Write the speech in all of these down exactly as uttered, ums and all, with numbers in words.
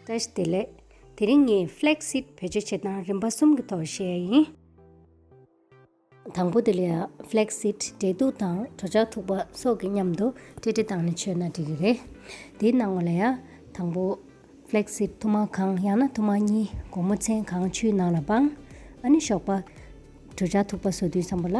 བཀྲ་ཤིས་བདེ་ལེགས། དེ་རིང་ངས་ཕ་ལེག་སིཌ་བེད་སྤྱོད་བྱེད་སྟངས་རིམ་པ་གསུམ་གྱི་ཐོག་བཤད་ཡ་ཡིན། དང་པོ་དེ་ལ་ཡ་ཕ་ལེག་སིཌ་འབྲས་ཐུག་དང་གྲོ་ཆ་ཐུག་པ་སོགས་ཀྱི་མཉམ་དུ་བཀྲེས་བཀྲེས་བཏང་ནས་མཆོད་ན་འགྲིག་གི་རེད། དེའི་ནང་ལ་ཡ་དང་པོ་ཕ་ལེག་སིཌ་ཐུར་མ་གང་ཡང་ན་ཐུར་མ་གཉིས་སྒོར་མོ་ཚན་གང་ཆུའི་ནང་ལ་སྦངས། ཨ་ནི་ཞོགས་པ་གྲོ་ཆ་ཐུག་པ་བཟོ་དུས་ཙམ་པ་ལ་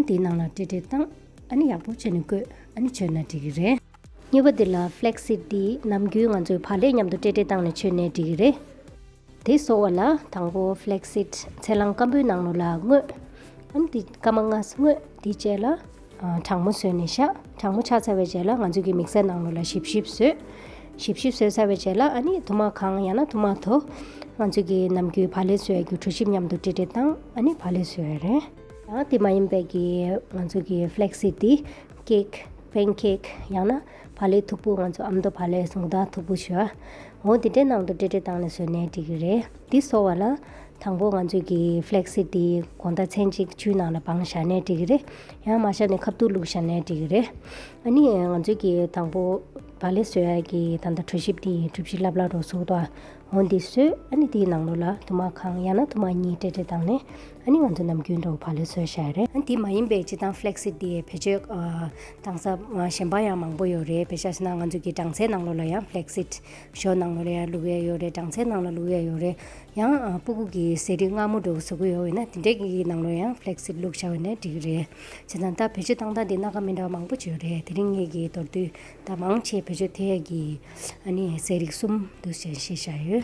དེའི་ནང་ལ་བཀྲེས་བཀྲེས་བཏང་། ཨ་ནི་ཡག་པོ་བྱས་ནས་བསྐོལ། ཨ་ནི་མཆོད་ན་འགྲིག་གི་རེད། གཉིས་པ་འདི་ལ་ཕ་ལེག་སིཌ་འདི་ནམ་རྒྱུན་ང་ཚོས་བག་ལེབ་མཉམ་དུ་བཀྲེས་བཀྲེས་བཏང་ནས་མཆོད་ནའི་འགྲིག་གི་རེད། དེ་བཟོ་བ་ལ་དང་པོ་ཕ་ལེག་སིཌ་ཚལ་སླང་སྐམ་པོའི་ནང་ལོགས་ལ་བརྔོས། ཨ་ནི་འདི་སྐར་མ་ལྔ་བརྔོས། དེའི་རྗེས་ལ་ཨ་གྲང་མོ་བཟོས་ནས་བཞག་གྲང་མོ་ཆགས་ཚར་བའི་རྗེས་ལ་ང་ཚོས་ཀྱི་མིག་སར་ནང་ལོགས་ལ་ཞིབ་ཞིབ་བཟོས། ཞིབ་ཞིབ་བཟོས་ཚར་བའི་རྗེས་ལ་ཨ་ནི་ཐུར་མ་གང་ཡང་ན་ཐུར་མ་དོ། ང་ཚོས་ཀྱི་ནམ་རྒྱུན་བག་ལེབ་བཟོ་ཡ་གི་གྲོ་ཞིབ་མཉམ་དུ་བཀྲེས་བཀྲེས་བཏང་། ཨ་ནི་བག་ལེབ་བཟོ་ཡ་རེད། ཡང་དེ་མ་ཡིན་པའི་གི་ང་ཚོ་གི་ཕ་ལེག་སིཌ་འདི་ཀེག་པན་ཀེག་ཡང་ན་བག་ལེབ་མཐུག་པོ། ང་ཚོ་ཨ་མདོ་བག་ལེབ་ཟུང་དག་མཐུག་པོ་ཞུ་བ། འོ་དེ་འདྲའི་ནང་དུ་བཀྲེས་བཀྲེས་བཏང་ནས་བཟོས་ནའི་འགྲིག་གི་རེད། འདི་བཟོ་བ་ལ་དང་པོ་ང་ཚོ་གི་ཕ་ལེག་སིཌ་འདི་དགོང་དག་མཚན་གཅིག་ཆུའི་ནང་ལ་སྦངས་བཞག་ནའི་འགྲིག་གི་རེད། ཡང་མ་བཞག་ནའི་ཁ་ཐུག་བླུགས་བཞག་ནའི་འགྲིག་གི་རེད། ཨ་ནི་ང་ཚོ་གི་དང་པོ་བག་ལེབ་བཟོ་ཡ་གི་ད་ལྟ་གྲོ་ཞིབ་འདི་གྲུ་བཞི་ལྷབ་ལྷབ་རུ་བཟོས་འདུག་འོ་འདི་བཟོས། ཨ་ནི་དེའི་ནང་ལོགས་ལ་ཐུར་མ་གང་ཡང་ན་ཐུར་མ་གཉིས་བཀྲེས་བཀྲེས་བཏང་ནས་ཨ་ནི་ང་ཚོ་ནམ་རྒྱུན་འདྲ་བོ་བག་ལེབ་བཟོས་བཞག་ཡ་རེད། ཨ་ནི་དེ་མ་ཡིན་པའི་སྤྱིར་བཏང་ཕ་ལེག་སིཌ་དེ་བེད་སྤྱོད་ཨ་བཏང་ས་ཨ་གཞན་པ་ཡང་མང་པོ་ཡོད་རེད། དཔེ་ཆ་བཞག་ན་ང་ཚོ་གི་སྦྲང་རྩིའི་ནང་ལོགས་ལ་ཡང་ཕ་ལེག་སིཌ། ཞོ་ནང་ལོགས་ལ་ཡང་བླུག་ཡ་ཡོད་རེད། སྦྲང་རྩིའི་ནང་ལ་བླུག་ཡ་ཡོད་རེད། ཡང་ཨ་སྤུ་གུ་གི་ཟས་རིགས་མངར་མོ་འདྲ་བོ་བཟོ་གི་ཡོད་པ་ཡིན་ན་དེ་འདྲའི་གི་ནང་ལོགས་ཡང་ཕ་ལེག་སིཌ་བླུགས་བཞག་པ་ཡིན་ན་འགྲིག་གི་རེད། བྱས་ཙང་ད་བེད་སྤྱོད་བཏང་སྟངས་དེ་སྣ་ཁ་མི་འདྲ་བ་མང་པོ་ཅིག་ཡོད་རེད། དེ་རིང་ངེད་ཀྱིས་མདོར་བསྡུས་ད་མང་ཆེ་བེད་སྤྱོད་ཐེབས་ཡ་གི་ཨ་ནི་ཟས་རིགས་གསུམ་འདུག་སེ་བཤད་བཞག་ཡོད།